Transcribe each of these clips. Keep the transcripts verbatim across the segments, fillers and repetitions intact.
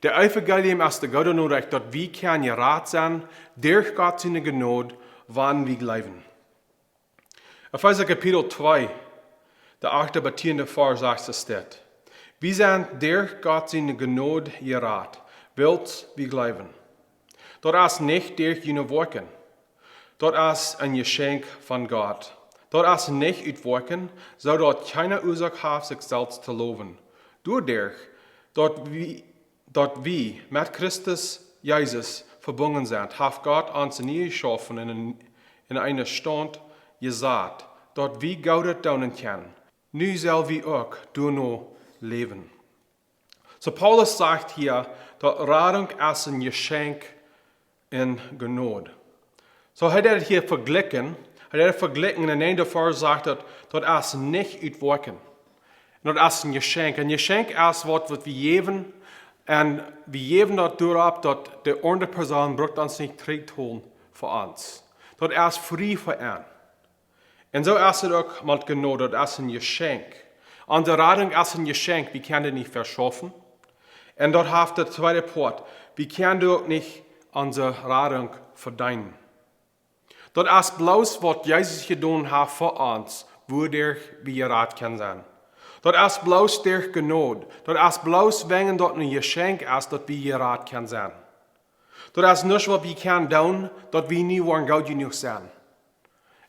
De Evangelium es de goode Norecht, daut wie kjennen jerat sennen derch Gott siene Jnod, wan wie jleewen. Efeesa Kapitel twee, de achte bat tiende Varsch sajcht es dit: Wie sent derch Gott siene Jnod jerat, wiels wie jleewen. Daut es nich derch june Woakjen. Daut es een Jeschenkj von Gott. Daut es nich ut Woakjen, soo daut kjeena Uasoak haft, sikj selfst to lowen. Doaderch, daut wie, daut wie met Christus Jesus vebungen sent, haft Gott ons nie jeschaufen un en, en eenen Staunt jesat, daut wie Goodet doonen kjennen. Nu sell wie uk doano läwen. Soo Paulus sajcht hia, daut Radunk es een Jeschenkj en Jnod. Soo hee deed hia vejlikjen, hee deed vejlikjen, un en een doavon sajcht daut, daut es nich ut Woakjen. Un daut es een Jeschenkj. Een Jeschenkj es waut, waut wie jäwen, un wie jäwen daut doaropp, daut de aundre Persoon brukt ons nich trigjtolen fa ons. Daut es frie fa an. Un soo es et uk met Jnod, daut es een Jeschenkj. Onse Radunk es een Jeschenkj, wie kjennen daut nich veschaufen. Un daut haft de tweede Poat, wie kjennen uk nich onse Radunk vedeenen. Daut es bloos waut Jesus jedonen haft fa ons, wuaderch wie jerat kjennen sennen. Daut es bloos derch Jnod. Daut es bloos wäajen daut een Jeschenkj es, daut wie jerat kjennen sennen. Daut es nuscht waut wie kjennen doonen, daut wie nu woaren goot jenuach sennen.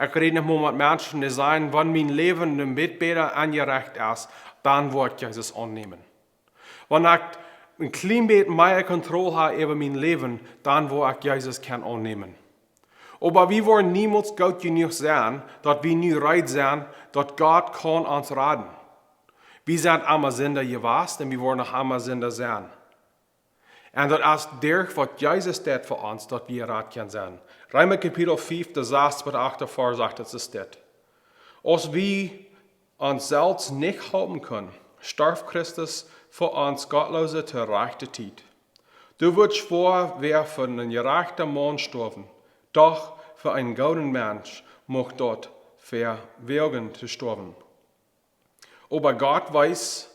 Ekj räd noch mol met Menschen, dee sajen, wan mien Läwen een bät bäta enjerecht es, dan woa ekj Jesus aunnämen. Wan ekj een kjlien bät mea Kontroll hab äwa mien Läwen, dan woa ekj Jesus kjennen aunnämen. Oba wie woaren niemols goot jenuach sennen, daut wie nu reed sent, daut Gott kaun ons raden. Wie sent emma Sinda jewast un wie woaren noch emma Sinda sennen. Un daut es derch waut Jesus deed fa ons, daut wie jerat kjennen sennen. Reema Kapitel fiew, de sasta bat de achte Varsch sajcht, daut es dit: Aus wie ons selfst nich halpen kjennen, storf Christus fa ons Gottloose to rajchte Tiet. Doa wudd schwoa wäa fa een jerajchta Maun stoawen, doch fa een gooden Mensch mucht daut vewoagen to stoawen. Oba Gott wees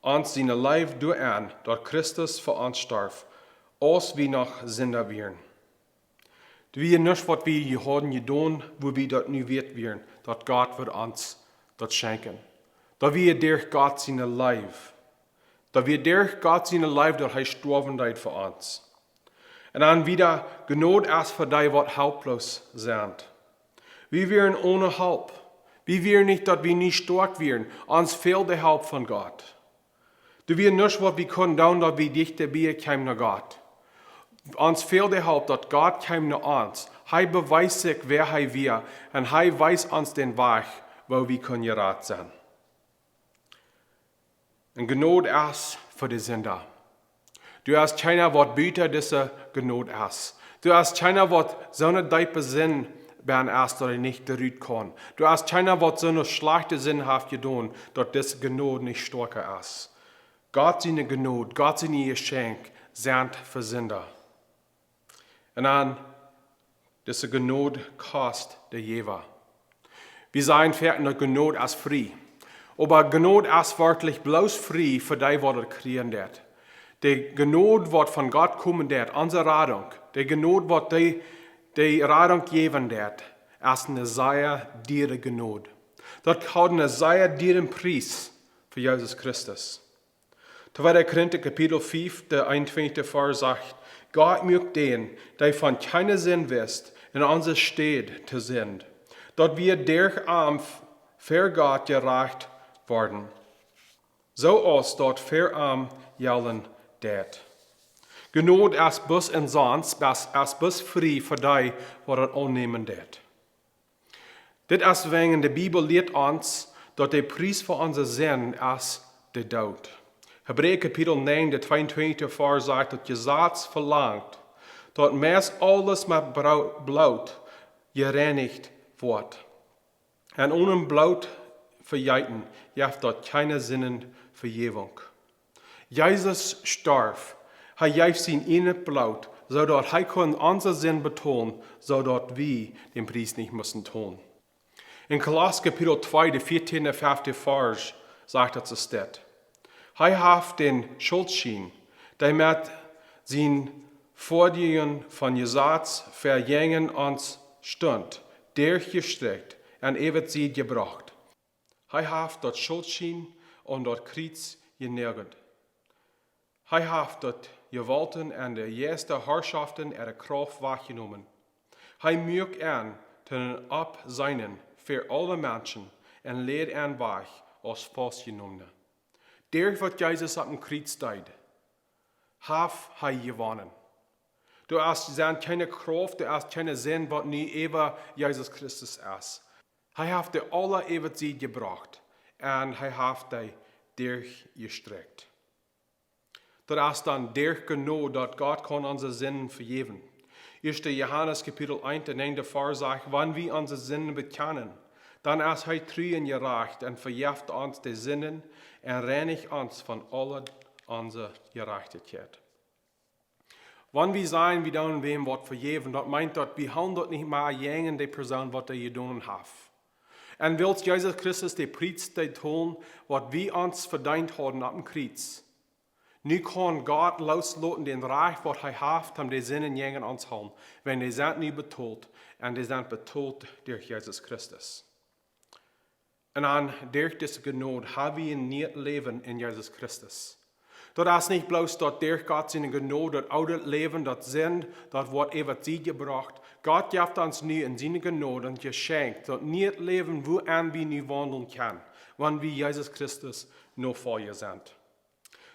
ons siene Leew doaraun, daut Christus fa ons storf, aus wie noch Sinda wieren. Daut wia nuscht waut wie hauden jedonen, woo wie daut nu wieet wieren, daut Gott wudd ons daut schenkjen. Daut wia derch Gott siene Leew. Daut wia derch Gott siene Leew, daut hee stoawen deed fa ons. Un dan wada, Jnod es fa dee waut helploos sent. Wie wieren one Help. Wie wieren nich daut wie nich stoakj wieren. Ons fäld de Help von Gott. Doa wia nuscht waut wie kunnen doonen, daut wie dichta bie kjeemen no Gott. Ons fäld de Help, daut Gott kjeem no ons. Hee bewees sikj wäa hee wia un hee wees ons dän Wajch, woo wie kunnen jerat sennen. Un Jnod es fa de Sinda. Doa es kjeena waut buta dise Jnod es. Doa es kjeena waut soone deepe Sind benn es, daut hee nich doarut kaun. Doa es kjeena waut soone schlajchte Sind haft jedonen, daut dise Jnod nich stoakja es. Gott siene Jnod, Gott siene Jeschenkj sent fa Sinda. Un dan, dise Jnod kost de Jäwa. Wie sajen foaken, daut Jnod es frie. Oba Jnod es werkjlich bloos frie fa dee waut et kjrieen deit. De Jnod waut von Gott komen deit, onse Radunk, de Jnod waut dee, dee Radunk jäwen deit, es eene sea diere Jnod. Daut haud eenen sea dieren Pries fa Jesus Christus. Tweede Korinta Kapitel fiew, de eenuntwintichste Varsch sajcht: Gott muak dän, dee von kjeene Sind wist, en onse Städ to Sind, daut wie derch am ver Gott jerajcht worden, soo aus daut ver am jellen deit. Jnod es bloos en sonst, es, es bloos frie fa dee waut et aunnämen deit. Dit es wäajen de Bibel lieet ons, daut de Pries fa onse Sind es de Doot. Hebräa Kapitel näajen, de tweeuntwintichste Varsch sajcht, daut Jesaz velangt, daut meist aules met Brau-, Bloot jereinicht woat. Un onen Bloot vejeeten jeft daut kjeene Sindenvejäwunk. Jesus storf. Hee jeef sien ieejnet Bloot, soo daut hee kunn onse Sind betolen, soo daut wie dän Pries nich musten tolen. En Kolossa Kapitel twee, de vieetieende, fefte Varsch, sajcht daut soo steit: Hee haft dän Schultschien, dee met Sien Forderungen von Jesaz vejinjen ons stunt, derchjestrekjt un äwet Sied jebrocht. Hee haft daut Schultschien aun daut Kjriez jenoagelt. Hee haft daut Jewaulten un de Jeista Harschoften äare Krauft wajchjenomen. Hee muak an to een Oppseenen fa aule Menschen un läd an wajch aus Faustjenomne. Derch waut Jesus opp een Kjriez deed, haft hee jewonnen. Doa es, sent kjeene Krauft, doa es kjeene Sind, waut nu äwa Jesus Christus es. Hee haft de aule äwet Sied jebrocht un hee haft dee derchjestrekjt. Daut es dan derch Jnod, daut Gott kaun onse Sinden vejäwen. Ieeschte Johanes Kapitel eent, de näajende Varsch sajcht: Wan wie onse Sinden bekjanen, dan es hee tru un jerajcht un vejeft ons de Sinden un reinicht ons von aule onse Jerajchtichkjeit. Wan wie sajen, wie doonen wäm waut vejäwen, daut meent daut wie hoolen daut nich mea jäajen de Persoon, waut dee jedonen haft. Un wiels Jesus Christus de Pries deed tolen, waut wie ons vedeent hauden opp een Kjriez, nu kaun Gott loosloten dän Rajcht, waut hee haft, om de Sinden jäajen ons hoolen, wiels dee sent nu betolt, un dee sent betolt derch Jesus Christus. Un dan derch dise Jnod ha wie een nieet Läwen en Jesus Christus. Daut es nich bloos daut derch Gott siene Jnod, daut oole Läwen, daut Sind, daut woat äwet Sied jebrocht. Gott jeft ons nu en siene Jnod een Jeschenkj, daut nieet Läwen, wuaenn wie nu waundeln kjennen, wan wie Jesus Christus Nofolja sent.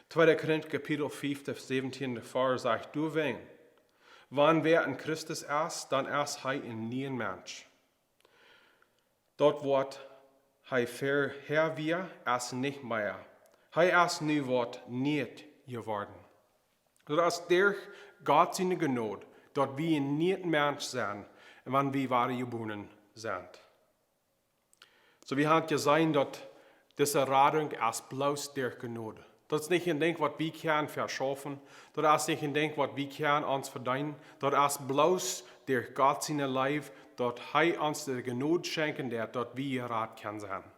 Tweede Korinth Kapitel fiew, de säwentieende Varsch sajcht: Doawäajen, wan wäa en Christus es, dan es hee een niea Mensch. Daut waut hee verhäa wia, es nich mea. Hee es nu waut nieet jeworden. Daut es derch Gott siene Jnod, daut wie een nieet Mensch sent, wan wie wadajebuaren sent. Soo, wie haben jeseenen, daut dise Radunk es bloos derch Jnod. Daut es nich een Dinkj, waut wie kjennen veschaufen. Daut es nich een Dinkj, waut wie kjennen ons vedeenen. Daut es bloos derch Gott siene Leew, daut hee ons de Jnod schenkjen deed, daut wie jerat kjennen sennen.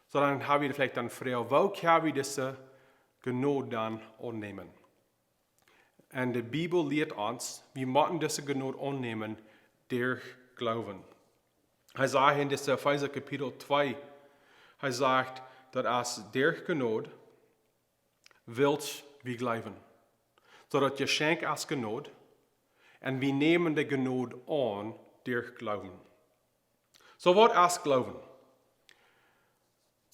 Soo dan ha wie veleicht dan Froag, woo kjenn wie dise Jnod dan aunnämen? Un de Bibel lieet ons, wie motten dise Jnod aunnämen derch Gloowen. Hee sajcht en dise Efeesa Kapitel twee, hee sajcht, daut es derch Jnod, wiels wie gloowen. Soo daut Jeschenkj es Jnod, un wie nämen de Jnod aun derch Gloowen. Soo waut es Gloowen?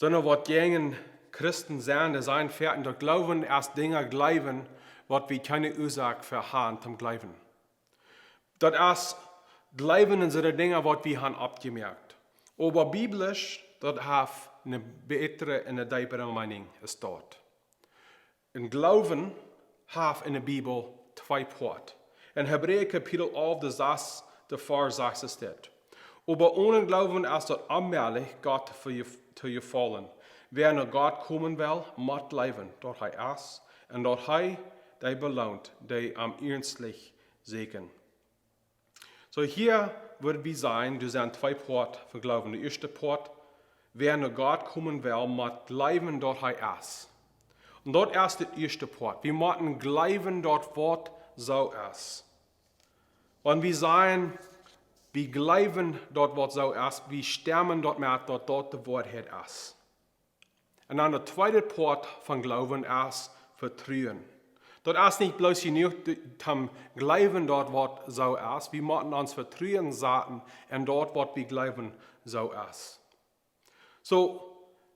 Sonda waut jäajen Christen sent, dee sajen foaken, daut Gloowen es Dinja jleewen, waut wie kjeene Uasoak fa haben toom jleewen. Daut es jleewen en soone Dinja, waut wie haben aufjemoakt. Oba biblisch, daut haft eene bätre un eene deepere Meinunk aus daut. Un Gloowen haft en de Bibel twee Poat. En Hebräa Kapitel alf, de sasste Varsch sajcht dit: Oba onen Gloowen es daut onmäajlich, Gott to jef-, to jefaulen. Wäa no Gott komen well, mott jleewen, daut hee es, un daut hee dee beloont, dee am iernstlich sieekjen. Soo, hia wudd wie sajen, doa sent twee Poat von Gloowen. De ieeschte Poat, wäa no Gott komen well, mott jleewen, daut hee es. Un daut es de ieeschte Poat. Wie motten jleewen, daut waut soo es. Wan wie sajen, wie jleewen, daut waut soo es, wie stemmen daut met, daut daut de Woarheit es. Un dan de tweede Poat von Gloowen es Vetruen. Daut es nich bloos jenuach de-, toom jleewen, daut waut soo es. Wie motten ons Vetruen saten en daut, waut wie jleewen, soo es. Soo,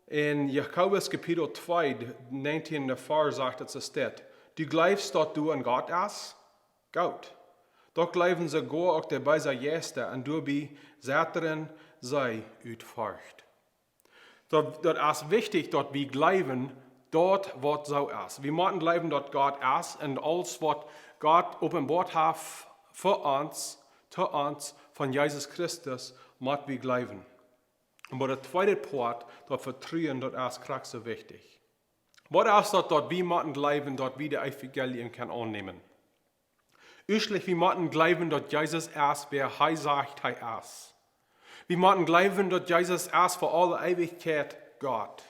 en Jakobus Kapitel twee, de näajentieende Varsch sajcht et soo: Du jleefst, daut doa een Gott es? Goot. Daut jleewen soogoa uk de beese Jeista, un doabie zetren see ut Forcht. Daut, daut es wichtich, daut wie jleewen, daut waut soo es. Wie motten jleewen, daut Gott es, un aules, waut Gott openboat haft fa ons, to ons, von Jesus Christus, mott wie jleewen. Oba de tweede Poat, daut Vetruen, daut es krakjt soo wichtich. Waut es daut, daut wie motten jleewen, daut wie de Evangelium kjennen aunnämen? Ieeschtlich, wie motten jleewen, daut Jesus es, wäa hee sajcht, hee es. Wie motten jleewen, daut Jesus es fa aule Eewichkjeit Gott.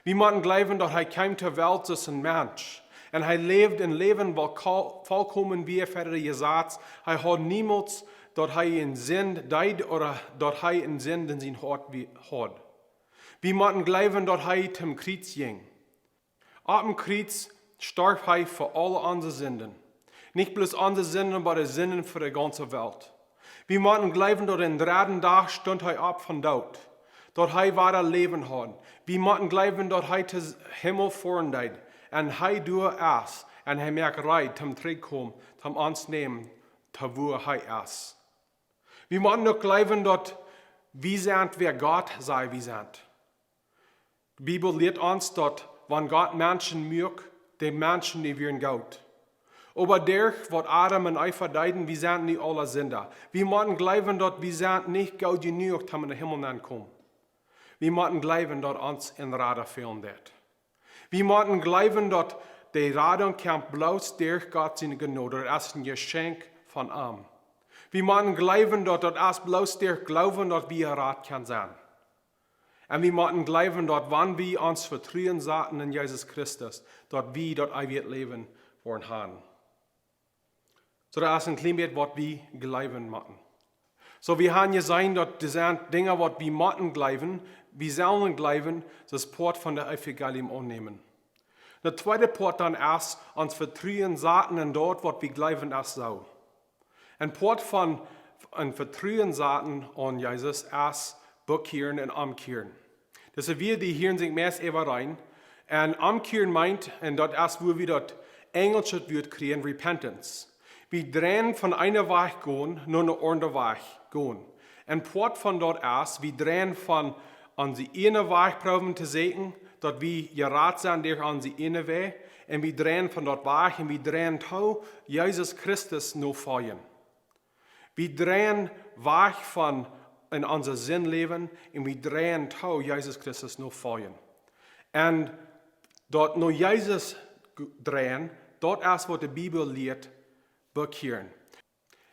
Wie motten jleewen, daut hee kjeem to de Welt aus een Mensch. Un hee läwd een Läwen waut kol-, volkomen wia fa daut Jesaz. Hee haud niemols daut hee eene Sind deed ooda daut hee eene Sind en sien Hoat wie-, haud. Wie motten jleewen daut hee tom Kjriez jinkj. Opp däm Kjriez storf hee fa aule onse Sinden. Nich bloos onse Sinden, oba de Sinden fa de gaunze Welt. Wie motten jleewen daut aum dredden Dach stunt hee opp vom Doot. Daut hee wada Läwen haud. Wie motten jleewen daut hee tom Himmel foaren deed. Un hee doa es. Un hee moakt reed, tom trigjkomen, tom ons nämen, to wua hee es. Wie motten uk jleewen daut wie sent wäa Gott sajcht wie sent. De Bibel lieet ons daut, wan Gott Menschen muak, de Menschen dee wieren goot. Oba derch waut Adam un Eva deeden, wie sent nu aule Sinda. Wie motten jleewen daut wie sent nich goot jenuach om en dän Himmel nenn komen. Wie motten jleewen daut ons een Rada fälen deed. Wie motten jleewen daut de Radunk kjemt bloos derch Gott siene Jnod. Daut es een Jeschenkj von am. Wie motten jleewen daut daut es bloos derch Gloowen daut wie jerat kjennen sennen. Un wie motten jleewen daut wan wie ons Vetruen saten en Jesus Christus, daut wie daut eewje Läwen woaren haben. Soo daut es een kjlien bät waut wie jleewen motten. Soo wie haben jeseenen daut doa sent Dinja waut wie motten jleewen, wie sellen jleewen, daut es Poat von daut Evangelium aunnämen. De tweede Poat dan es ons Vetruen saten en daut waut wie jleewen es soo. Een Poat von een Vetruen saten aun Jesus es bekjieren un omkjieren. Dise Wieed dee hieren sikj meist äwareen. Un omkjieren meent, un daut es wua wie daut enjelsche Wuat kjrieen, repentance. Wie dreien von eenen Wajch gonen, no een aundren Wajch gonen. Un Poat von daut es, wie dreien von onse ieejne Wajch proowen to seenen, daut wie jerat sent derch onse ieejne Wäaj. Un wie dreien von daut wajch un wie dreien to Jesus Christus nofoljen. Wie dreien wajch von en onse Sind läwen un wie dreien to Jesus Christus nofoljen. Un daut no Jesus g-, dreien, daut es waut de Bibel lieet, bekjieren.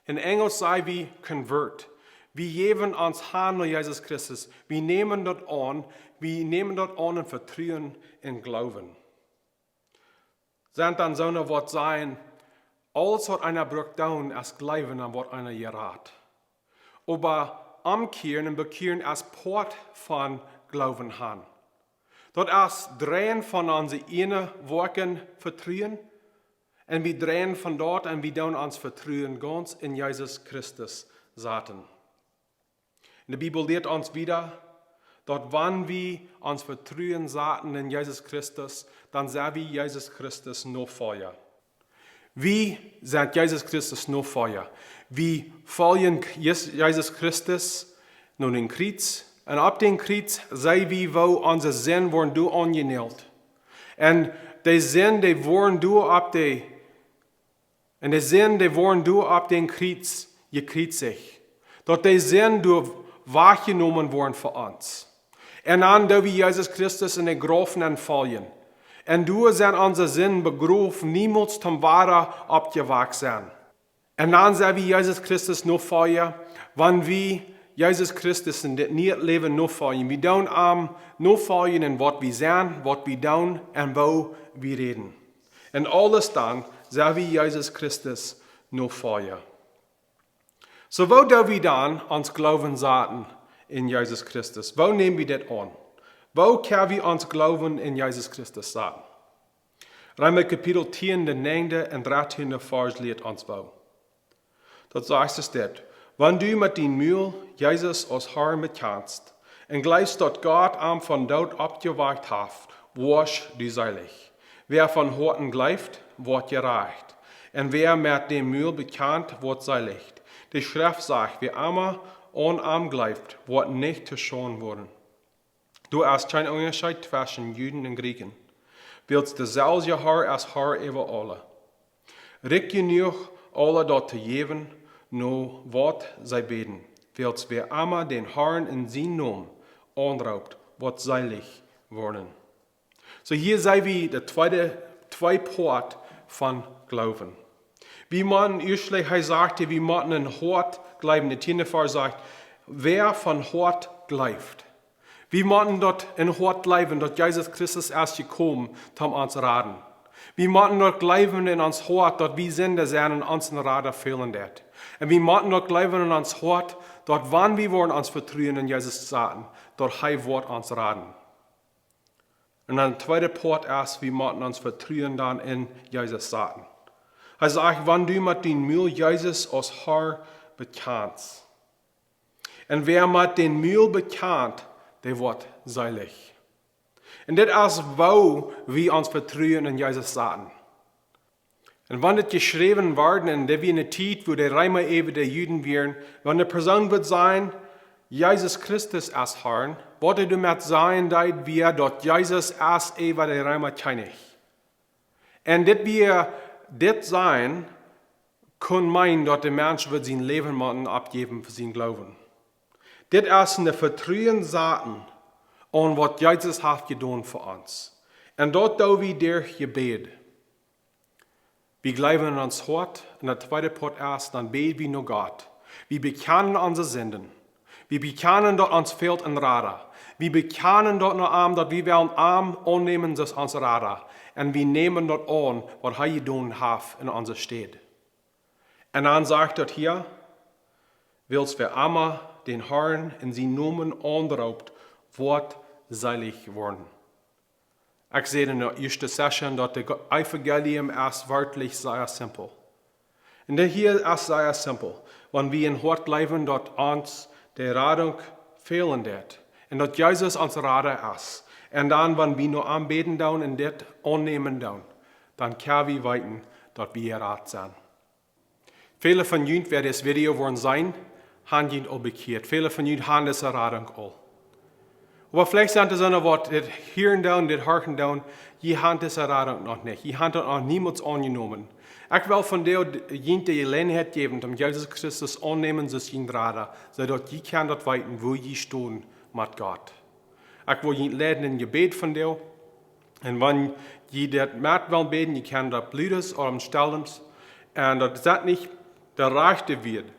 En Enjelsch saj wie convert. Wie jäwen ons han no Jesus Christus. Wie nämen daut aun, wie nämen daut aun en Vetruen un Gloowen. Sent dan soone waut sajen, aules waut eena brukt doonen es jleewen aun waut eena jerat. Oba omkjieren un bekjieren es Poat von Gloowen han. Daut es dreien von onse ieejne Woakjen Vetruen un wie dreien von daut un wie doonen ons Vetruen gaunz en Jesus Christus saten. Un de Bibel lieet ons wieda, daut wan wie ons Vetruen saten en Jesus Christus, dan sent wie Jesus Christus Nofolja. Wie sent Jesus Christus Nofolja. Wie foljen Jes-, Jesus Christus no dän Kjriez. Un opp dän Kjriez seenen wie woo onse Sind woaren doa aunjenäajelt. Un de Sind dee woaren doa opp de Un de Sind dee woaren doa opp dän Kjriez jekjriezicht. Daut de Sind doa wajchjenomen woaren fa ons. Un dan doo wie Jesus Christus en dän Grauf nenn foljen. Un doa sent onse Sinden begroft, niemols toom wada oppjewakjt sennen. Un dan sent wie Jesus Christus Nofolja, wan wie Jesus Christus en dit niee Läwen nofoljen. Wie doonen am nofoljen en waut wie sent, waut wie doonen un woo wie räden. En aules dan sent wie Jesus Christus Nofolja. Soo, woo doo wie dan ons Gloowen saten en Jesus Christus? Woo näm wie dit aun? Woo kjenn wie ons Gloowen en Jesus Christus saten? Reema Kapitel tieen, de näajende un dartieende Varsch lieet ons woo. Daut sajcht dit: Wan du met dien Mul Jesus aus Herr bekjanst un jleefst, daut Gott am vom Doot oppjewakjt haft, woascht du seelich. Wäa von Hoaten jleeft, woat jerajcht. Un wäa met däm Mul bekjant, woat seelich. De Schreft sajcht: Wäa emma aun am jleeft, woat nich to Schaund woaren. Doa es kjeen Unjascheet tweschen Juden un Griechen, wiels deselwja Herr es Herr äwa aule, rikj jenuach, aule daut to jäwen, no waut see bäden. Wiels wäa emma dän Herrn en sienen Nomen aunroopt, woat seelich woaren. Soo, hia seenen wie de tweede, twee Poat von Gloowen. Wie motten ieescht, hee sajcht, wie motten en Hoat jleewen. De tieende Varsch sajcht: Wäa von Hoat jleeft. Wie motten daut en Hoat jleewen, daut Jesus Christus es jekomen, om ons to raden. Wie motten daut jleewen en ons Hoat, daut wie Sinda sent un ons een Rada fälen deit. Un wie motten daut jleewen en ons Hoat, daut wan wie woaren ons Vetruen en Jesus saten, daut hee woat ons raden. Un dan de tweede Poat es, wie motten ons Vetruen dan en Jesus saten. Hee sajcht, wan du met dien Mul Jesus aus Har bekjanst. Un wäa met dän Mul bekjant, dee woat seelich. Un dit es woo wie ons Vetruen en Jesus saten. Un wan dit jeschräwen worden, un dit wia eene Tiet, wua de Reema äwa de Juden wieren, wan eene Persoon wudd sajen, Jesus Christus es Harn, waut hee doamet sajen deed, wia, daut Jesus es äwa de Reema Kjennich. Un dit wia, dit sajen, kunn meenen, daut de Mensch wudd sien Läwen motten aufjäwen fa sienen Gloowen. Dit es een Vetruen saten aun waut Jesus haft jedonen fa ons. Un daut doo wie derch Jebäd. Wie jleewen en ons Hoat, un de tweede Poat es, dan bäd wie no Gott. Wie bekjanen onse Sinden. Wie bekjanen, daut ons fält een Rada. Wie bekjanen daut no am, daut wie wellen am aunnämen aus ons Rada. Un wie nämen daut aun, waut hee jedonen haft en onse Städ. Un dan sajcht daut hia, wiels wäa emma dän Harn en sienen Nomen aunroopt, woat seelich woaren. Ekj säd en de ieeschte Session, daut de Evangelium es werkjlich sea simpel. Un dit hia es sea simpel. Wan wie em Hoat jleewen, daut ons de Radunk fälen deit. Un daut Jesus ons Rada es. Un dan, wan wie no am bäden doonen un dit aunnämen doonen, dan kjenn wie weeten, daut wie jerat sent. Väle von junt, wäa dit Video woaren seenen, han junt aul bekjieet. Väle von junt han dise Radunk aul. Oba veleicht sent doa soone, waut dit hieren doonen, dit horchen doonen, jie han dise Radunk noch nich. Jie han daut noch niemols aunjenomen. Ekj well vondoag junt de Jeläajenheit jäwen, om Jesus Christus aunnämen aus jun Rada, soo daut jie kjennen daut weeten, woo jie stonen met Gott. Ekj well junt leiden em Jebäd vondoag. Un wan jie daut met wellen bäden, jie kjennen daut ludes ooda stelles. Un daut sent nich de rajchte Wieed.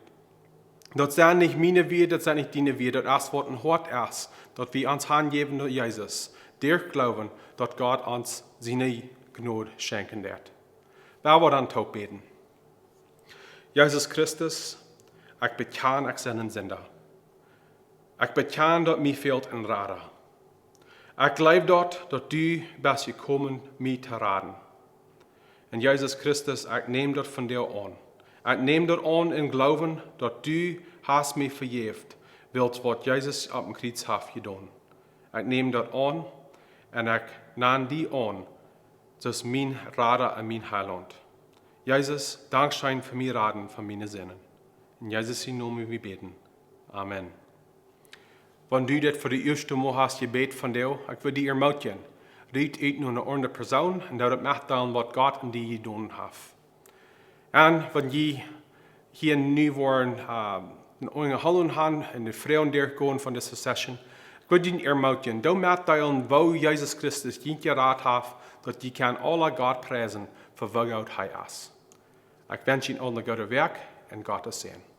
Daut sent nich miene Wieed, daut sent nich diene Wieed. Daut es waut em Hoat es. Daut wie ons hanjäwen no Jesus. Derch Gloowen, daut Gott ons siene Jnod schenkjen deit. Lot ons dan toop bäden. Jesus Christus, ekj bekjan, ekj sie een Sinda. Ekj bekjan, daut mie fält een Rada. Ekj jleew daut, daut du best jekomen, mie to raden. Un Jesus Christus, ekj näm daut vondoag aun. Ekj näm daut aun em Gloowen, daut du hast mie vejäft, wiels waut Jesus opp dän Kjriez haft jedonen. Ekj näm daut aun un ekj nam die aun, aus mien Rada un mien Heilaunt. Jesus, dankscheen fa mie raden von miene Sinden. En Jesus sienen Nomen wie bäden. Amen. Wan du dit fa de ieeschte Mol hast jebät vondoag, ekj well die ermutigen. Räd ut no eene aundre Persoon un doo daut metdeelen, waut Gott en die jedonen haft. Un wan jie hia nu woaren, äh, eene Unjahoolunk han un de Froagen derchgonen von dise Session, ekj well die ermutigen, doo metdeelen, woo Jesus Christus die jerat haft, daut jie kjennen aula Gott priesen fa woo goot hee es. Ekj wensch junt aula eene goode Wäakj un Gott sien Säajen.